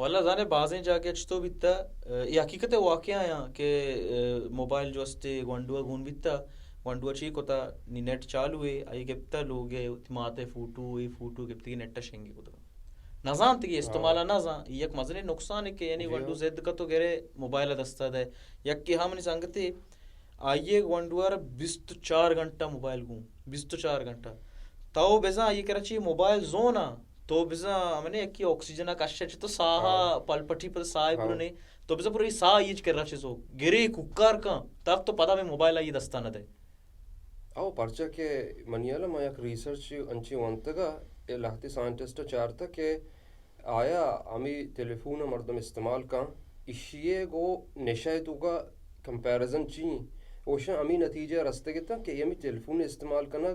اللہ زانے بازیں جاگہ چتو بیتا، اے حقیقت واقعہ آیاں کہ، اے، موبائل جو استے گونڈو گون بیتا، گونڈو چی کتا، نی نیٹ چالو ہے، آئی گپتا لوگ ہے، ماتے فوٹو، اے فوٹو گپتی نیٹ شنگی کتا۔ نزانت کہ استعمال نزان، یک مزنیں نقصان ہے کہ یعنی گونڈو ضد کا تو گرے موبائل دستا دے، یک کہ ہم نی سنگتے، آئی ء گونڈو ء را بیست و چار گھنٹہ موبائل گوں، بیست و چار گھنٹہ۔ تو بزاں آئی ء کرا چی موبائل زون ء، تو بزاں ہمنے یکی آکسیجن ء کش ء چہ تو ساہ ء پل پٹی پہ ساہ ء برنے، تو بزاں پوری ساہ ایج کرا چیزو گرے کوکار کن، تاک تو پدا میں موبائل آئی دستا نہ دے۔ او پرچا کہ منی حالا ما یک ریسرچ انچی ونتگا، اے لہتی سائنٹسٹ چارتا کہ آیا ہمے ٹیلیفون ء مردم استعمال کن، ایشی ء گوں نشہ ء توکا کمپیریزن چی انت؟ اوشاں ہمے نتیجہ رستگ اتاں کہ ہمے ٹیلیفون استعمال کنگ،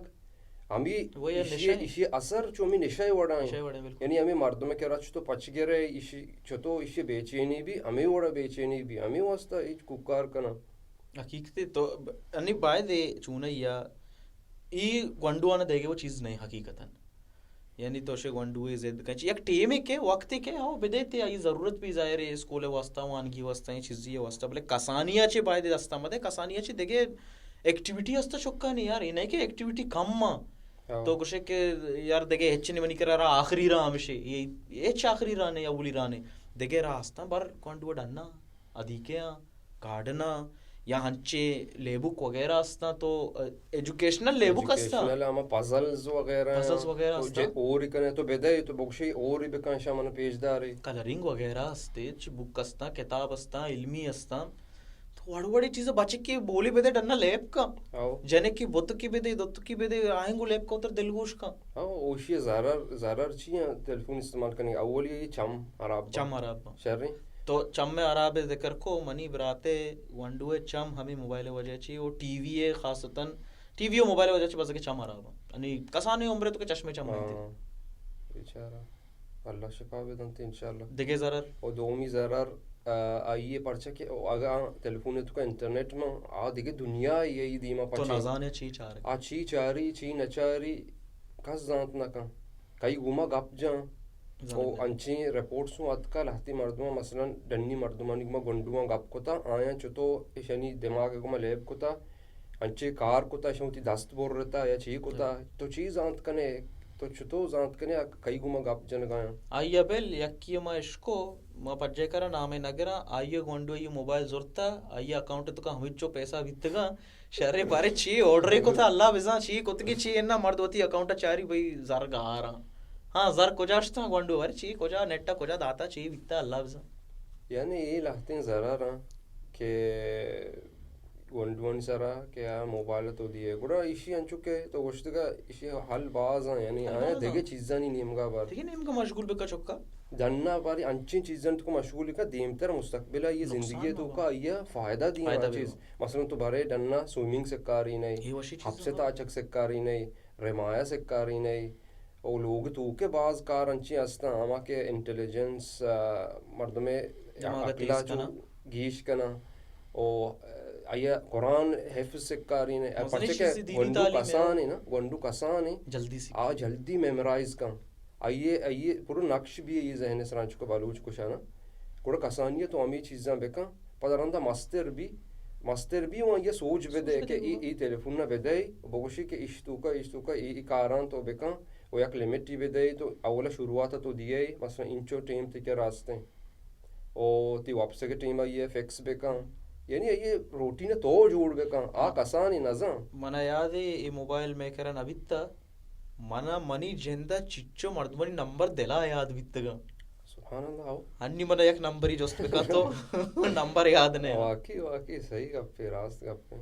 ہمے وہی ایشی ء، نشہ ء۔ ایشی ء اثر چو ہمے نشہ ء وڑا انت۔ نشہ ء وڑا انت، بالکل۔ یعنی ہمے مردم ء کرا چتو پچ گرے، ایشی چتو ایشی بے چینی بی، ہمے وڑا بے چینی بی، ہمے واسطہ ہچ کوکار کناں۔ حقیقت تو انی باید چونہ یا ای گونڈوانا دیگے وہ چیز نہیں حقیقتاً۔ یعنی تو شے گونڈوے ضد کن چی یک ٹیمے کہ وقتے کہ ہو بدے تے آئی ضرورت بھی ظاہر ہے اسکول واسطہ، وانگی واسطہ، یہ چیزی واسطہ، بلے کسانی چے باید دستا مدے، کسانی چے دگے ایکٹیویٹی ہستا چکا نہیں یار، یہ نہیں کہ ایکٹیویٹی کم ما۔ ہاں۔ تو گوشے کہ یار دگے ہچ نہیں منی کرا را آخری راہ ہمشے، یہ، یہ ہچ آخری راہ نہیں، اولی راہ نہیں۔ دگے راہ ہستا بر گونڈو ڈنا، ادیکے آں، گارڈن آں، یا ہنچے لیبک وغیرہ استاں تو، ا، ایجوکیشنل لیبک استاں۔ ایجوکیشنل، ہما پزلز وغیرہ آں۔ پزلز وغیرہ تو استاں۔ جے اور کنے تو بدے تو بگشی اور بکن شا من پیش دارے۔ کلرنگ وغیرہ استے، چ بک استاں، کتاب استاں، علمی استاں۔ تو وڑ وڑے چیز بچکی بولی بدے ڈنا لیب کا۔ آؤ۔ جنکی بتکی بدے، دتکی بدے، آہنگو لیب کا اتر دلگوش کا۔ ہاں، اوشی ضرر، ضرر چی ہیں ٹیلیفون استعمال کرنے؟ اولی یہ چم خراب۔ چم خراب۔ شریں۔ تو چم ء ہراب ء ذکر کو، منی برات ء گونڈو ء چم ہمے موبائل ء وجہ چی و ٹی وی ء خاصتاً ٹی وی و موبائل ء وجہ چی بزگ چم ہراب انت۔ یعنی کسانیں عمر ء تو کہ چشمے چم انت۔ ہاں، بیچارہ۔ اللہ شفا بدنت انشاءاللہ۔ دگہ ضرر؟ و دومی ضرر، آ، آئی ء پرچہ کہ اگاں ٹیلیفون ء تو کا انٹرنیٹ من، آ دگہ دنیا ء ای دیما تو پچے۔ نزانے چی چارگ۔ آ چی چاری، چی نچاری، کس زانت نہ کن۔ کئی گوما گپ جاں۔ زانت او نہ۔ انچیں رپورٹس ہوں اتکا لہتی مردماں، مثلاً ڈنی مردمانی گوما گونڈواں گپ کتا، آیاں چتو اشانی دماغ گوما لیب کتا، انچیں کار کتا، اشاں وتی دست برتا یا چی کتا، ہم۔ تو چی زانت کنے، تو چتو زانت کنے، آ کئی گوما گپ جنگایاں؟ آئی ء بل یکی ما اشکو، ما پجے کرا نامے نگراں، آئی ء گونڈو ای موبائل زرتا، آئی ء اکاؤنٹ تو کا ہمچو پیسہ بیتگا، شرے بارے چی آرڈر کتا، اللہ بزاں چی کتگی چی، انا مرد وتی اکاؤنٹ چاری بھئی زر گارا۔ ہاں، زر کجا شتا گونڈو، بارے چی کجا نیٹ کجا داتا، چی بیتا، اللہ بزاں۔ یعنی اے لہتیں ضرر آں کہ گونڈوانی سرا کہ آ موبائل تو دیے۔ گڑا ایشی انچو کہ تو گوشتگا ایشی حل باز آں، یعنی حل آیا باز دگہ آں۔ چیزانی نیمگا بار۔ دگہ نیمگا مشغول بکا چکا۔ ڈنا باری انچیں چیزاں تو مشغول کا دیمتر مستقبل آئی نقصان زندگی تو مبا۔ کا آئی فائدہ دی فائدہ آ بھی چیز۔ ہو۔ مثلاً تو بارے ڈنا سوئمنگ سکاری نہیں، اے وشی چیز ہپسے ہو۔ تاچک سکاری نہیں، رمایا سکاری نہیں۔ او لوگ تو کے باز کار انچیں ہستاں، ہما کہ انٹیلیجنس، آ، مردمے دماغ عقلا تیز چو کنا۔ گیش کنا۔ او، آ، آیا قرآن حفظ سکاری نہیں۔ مزنی پرچہ کہ چیزی دینی گونڈو تعلیم ہے۔ کسانے نا، گونڈو کسانے۔ جلدی سیکھ۔ آ جلدی میمورائز کن۔ آئی ء، آئی ء پورو نقش بی آئی ذہن ء سرا انچکو بلوچ گوشانا۔ گڑا کسانی ء تو ہمے چیزاں بکن، پدا رندا مستر بی، مستر بی و آئی ء سوج سوج بدے بدے کہ ای، بابا۔ ای ٹیلیفون ء بدے، بگوشی کہ اش توکا، اش توکا ای، ای کاراں تو بکن، و یک لمٹی بدے تو اولا شروعات ء تو دیے، مثلاً انچو ٹیم تکے راستیں۔ او تی واپس کے ٹیم آئی ء فکس بکن۔ یعنی آئی ء روٹین ء تو جوڑ بکن، آ ہاں۔ کسانی نزان۔ منا یاد ہے، اے موبائل میکر ء نہ بیتا، منا منی جند ء چچو مردمانی نمبر دل ء یاد بیتگاں۔ سبحان اللہ، ہو۔ انی منا یک نمبری جست بکن تو نمبر یاد نہ۔ واقعی، واقعی صحیح گپے، راست گپے۔